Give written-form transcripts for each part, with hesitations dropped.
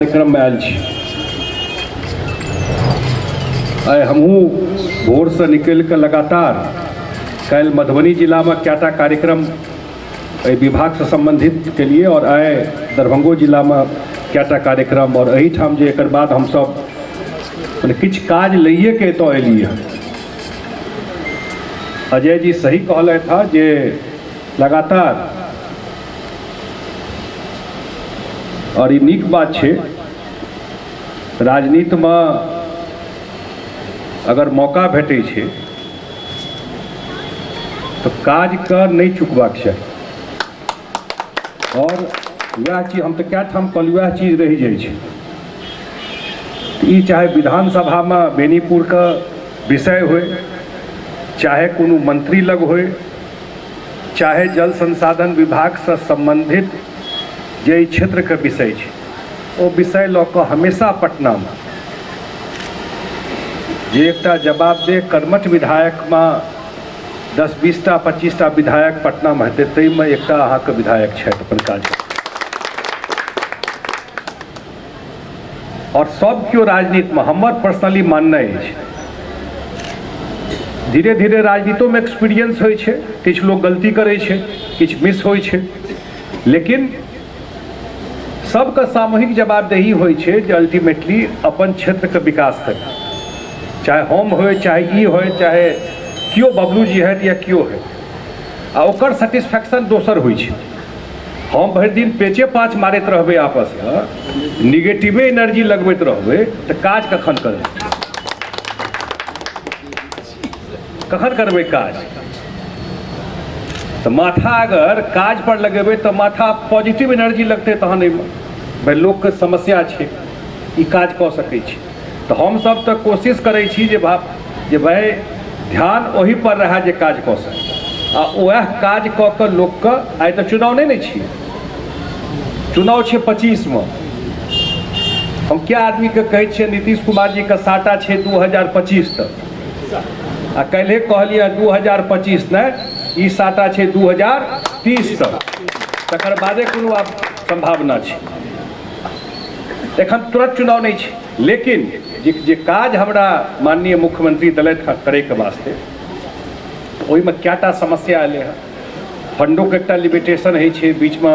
कार्यक्रममे आयल छी। आइ हमहूँ भोरसँ निकलि कऽ लगातार काल्हि मधुबनी जिलामे कएटा कार्यक्रम एहि विभागसँ सम्बन्धित केलिए आओर आइ दरभंगो जिलामे कएटा कार्यक्रम आओर एहिठाम जे एकर बाद हमसभ मने किछु काज लैएके एतऽ एलियै हँ। अजय जी सही कहलथि हँ जे लगातार आओर ई नीक बात छै, राजनीतिमे अगर मौका भेटै छै तऽ काजके नहि चुकबाक चाही। आओर वएह चीज हम तऽ कए ठाम कहलियै, वएह चीज रहि जाइ छै। ई चाहे विधानसभामे बेनीपुरके विषय होइ, चाहे कोनो मंत्री लग होइ, चाहे जल संसाधन विभागसँ सम्बन्धित जे एहि क्षेत्रके विषय छै, ओ विषय लऽ कऽ हमेशा पटनामे जे एकटा जवाबदेह कर्मठ विधायकमे 10 20टा 25टा विधायक पटनामे हेतै, ताहिमे एकटा अहाँके विधायक छथि अपन काज। आओर सब केओ राजनीतिमे, हमर पर्सनली माननाइ अछि, धीरे धीरे राजनीतिोमे एक्सपीरियंस होइ छै, किछु लोक गलती करै छै, किछु मिस होइ छै, लेकिन सबके सामूहिक जवाबदेही होइ छै जे अल्टीमेटली अपन क्षेत्रके विकास करी, चाहे हम होइ, चाहे ई होइ, चाहे केओ बबलू जी हैत या केओ हैत, आ ओकर सेटिस्फैक्शन दोसर होइ छै। हम भरि दिन पेचे पाँच मारैत रहबै, आपसमे निगेटिवे एनर्जी लगबैत रहबै, तऽ काज कखन करबै? कखन करबै काज? तऽ माथा अगर काज पर लगेबै तऽ माथा पॉजिटिव एनर्जी लगतै, तहन एहिमे भाइ लोकके समस्या छै, ई काज कऽ सकै छी। तऽ हमसभ तऽ कोशिश करै छी जे जे भाइ ध्यान ओहि पर रहए जे काज कऽ सकै, आ वएह काज कऽ कऽ लोकके। आइ तऽ चुनाव नहि ने छियै, चुनाव छै 25मे। हम क्या आदमीके कहै छियै, नीतीश कुमार जीके साटा छै 2025 तक, आ काल्हिए कहलियै 2025 नहि, ई साटा छै 2030 तक, तकर बादे कोनो आब सम्भावना छै। एखन तुरंत चुनाव नहि छै, लेकिन जे जे काज हमरा माननीय मुख्यमंत्री देलथि हँ करैके वास्ते, ओहिमे कएटा समस्या एलै हँ। फंडोके एकटा लिमिटेशन होइ छै, बीचमे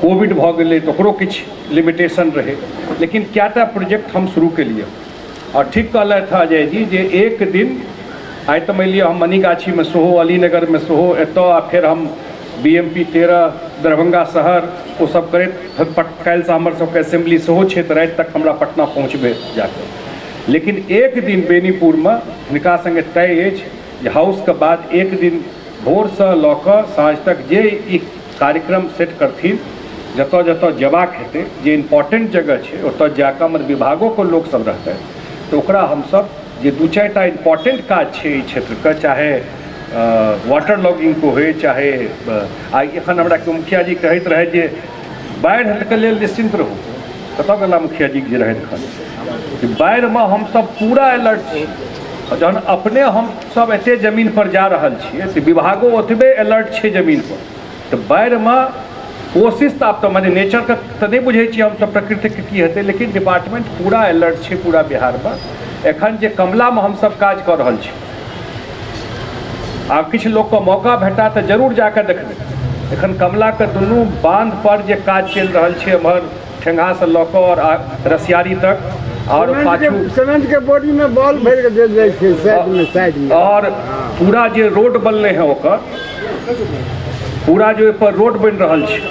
कोविड भऽ गेलै तऽ ओकरो किछु लिमिटेशन रहै, लेकिन कएटा प्रोजेक्ट हम शुरू केलियै। आओर ठीक कहलथि हँ अजय जी जे एक दिन आइ तऽ मानि लिअ हम मनीगाछीमे सेहो, अलीनगरमे सेहो एतऽ, आ फेर हम BMP 13 Darbhanga शहर ओ सब करैत फेर काल्हिसँ हमर सबके असेम्बली सेहो छै, तऽ राति तक हमरा पटना पहुँचबै जाकऽ। लेकिन एक दिन बेनीपुरमे हिनका सङ्गे तय अछि जे हाउसके बाद एक दिन भोरसँ लऽ कऽ साँझ तक जे ई कार्यक्रम सेट करथिन, जतऽ जतऽ जेबाक हेतै, जे इम्पोर्टेंट जगह छै, ओतऽ जाकऽ हमर विभागोके लोकसब रहतै, तऽ ओकरा हमसब जे 2-4टा इम्पोर्टेंट काज छै एहि क्षेत्रके, चाहे वाटर लॉगिंगके होइ, चाहे आइ एखन हमरा केओ मुखिया जी कहैत रहै जे बाढ़िके लेल निश्चिन्त रहू। कतऽ गेला मुखिया जी जे रहथि एखन? बाढ़िमे हमसब पूरा अलर्ट छी। जहन अपने हमसब एते जमीन पर जा रहल छियै तऽ विभागो ओतबे अलर्ट छै जमीन पर। तऽ बाढ़िमे कोशिश तऽ आब तऽ मने नेचरके तऽ नहि बुझै छियै हमसब, प्रकृतिके की हेतै, लेकिन डिपार्टमेंट पूरा अलर्ट छै पूरा बिहारमे। एखन जे कमलामे हमसब काज कऽ रहल छी, आब किछु लोकके मौका भेटा तऽ जरूर जाकऽ देखबै। एखन कमलाके दुनू बान्ध पर जे काज चलि रहल छै, एम्हर ठेंगासँ लऽ कऽ आओर रसियारी तक, आओर पाछू सीमेंट के बोरी में बॉल भरि के देल जाइ छै साइड में, साइड में। आओर पूरा जे रोड बनलै हँ, ओकर पूरा जे ओहिपर रोड बनि रहल छै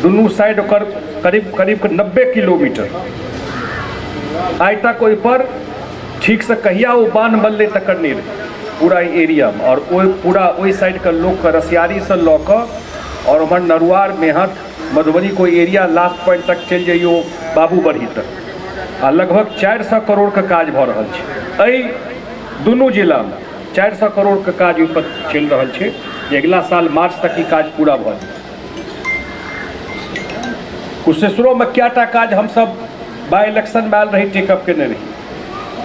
दुनू साइड, ओकर करीब करीब 90 किलोमीटर। आइ तक ओहिपर ठीकसँ कहिया ओ बान्ह बनलै तकर नहि रहै पूरा एरियामे। आओर ओहि पूरा ओहि साइडके लोकके रसियारीसँ लऽ कऽ आओर ओम्हर नरुआर, मेहथ, मधुबनी कोइ एरिया लास्ट पॉइंट तक चलि जइयौ, बाबूबरही तक, आ लगभग 400 करोड़के काज भऽ रहल छै एहि दुनू जिलामे। 400 करोड़के काज ओहिपर चलि रहल छै जे अगिला साल मार्च तक ई काज पूरा भऽ जेतै। कुशेश्वरोमे कएटा काज हमसब बाइ इलेक्शनमे आयल रही, टेकअप केने रही,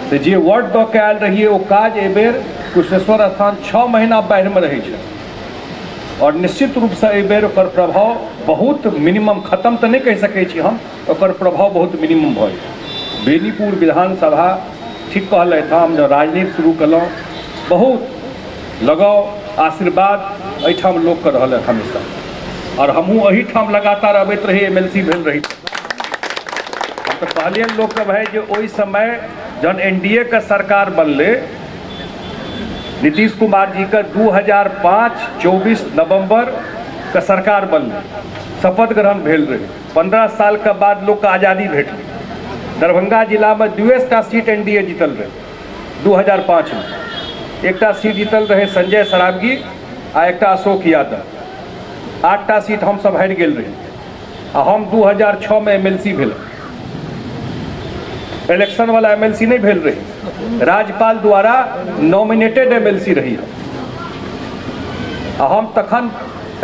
तऽ जे वर्ड दऽ के आयल रहियै ओ काज एहिबेर कुशेश्वर स्थान 6 महीना बाढ़िमे रहै छै। आओर निश्चित रूपसँ एहिबेर ओकर प्रभाव बहुत मिनिमम, खत्म तऽ नहि कहि सकै छी हम, ओकर प्रभाव बहुत मिनिमम भऽ जेतै। बेनीपुर विधानसभा ठीक कहलथि हँ, हम जब राजनीति शुरू केलहुँ बहुत लगाव आशीर्वाद एहिठाम लोकके रहल हँ हमेशा, आओर हमहूँ एहिठाम लगातार अबैत रही, MLC भेल रही। हम तऽ कहलियनि लोकके भाइ जे ओहि समय जहन NDA के सरकार बनलै नीतीश कुमार जी के 2005 24 नवम्बर के सरकार बनलै, शपथ ग्रहण भेल रहै, 15 साल के बाद लोकके आज़ादी भेटलै। दरभंगा जिलामे 2टा सीट NDA जीतल रहै 2005 में, एकटा सीट जीतल रहै संजय सरावगी आ एकटा अशोक यादव। 8टा सीट हमसब हारि गेल रही आ हम 2006 में MLC भेल। इलेक्शन वाला MLC नहीं भेल रही, राज्यपाल द्वारा नॉमिनेटेड MLC रही आ हम तखन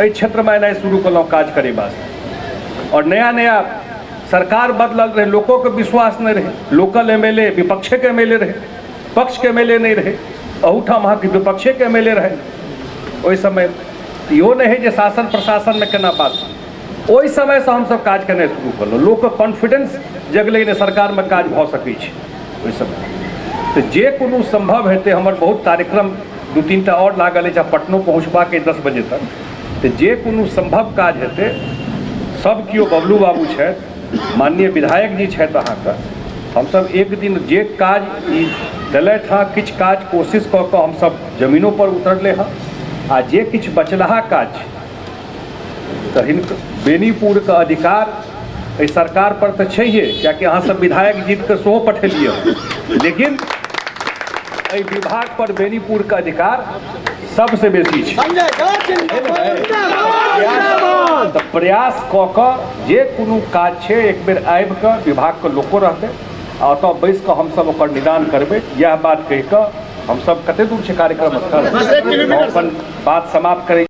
एहि क्षेत्रमे एनाइ शुरू केलहुँ काज करै वास्ते। और नया नया सरकार बदलल रहे, लोकों के विश्वास नहीं रहे, लोकल MLA विपक्षे के MLA रहे, पक्ष के MLA नहीं रहे, अहूठाम अहाँके विपक्षे के MLA रहे ओहि समय। इहो नहीं है जे शासन प्रशासन में केना बात, ओहि समयसँ हमसब काज केनाइ शुरू केलहुँ। लोकके कॉन्फिडेंस जगलै ने सरकारमे काज भऽ सकै छै ओहि समय। तऽ जे कोनो सम्भव हेतै, हमर बहुत कार्यक्रम 2-3 टा आओर लागल अछि आ पटनो पहुँचबाक अछि 10 बजे तक, तऽ जे कोनो सम्भव काज हेतै सब केओ, बबलू बाबू छथि, माननीय विधायक जी छथि, अहाँके हमसब एक दिन जे काज ई देलथि हँ, किछु काज कोशिश कऽ कऽ हमसब जमीनोपर उतरलै हँ आ जे किछु बचलहा काज छै तऽ हिनक बेनीपुरके अधिकार एहि सरकार पर तऽ छैहे, कियाकि अहाँ सब विधायक जीत के सेहो पठेलियै, लेकिन एहि विभाग पर बेनीपुरके अधिकार सबसे बेसी छै। तऽ प्रयास कऽ कऽ जे कोनो काज छै एक बेर आबि कऽ विभागके लोको रहतै आ ओतऽ बैस कऽ हमसब ओकर निदान करबै। इएह बात कहि कऽ हमसब कते दूर छै कार्यक्रम स्थल, हम अपन बात समाप्त करै।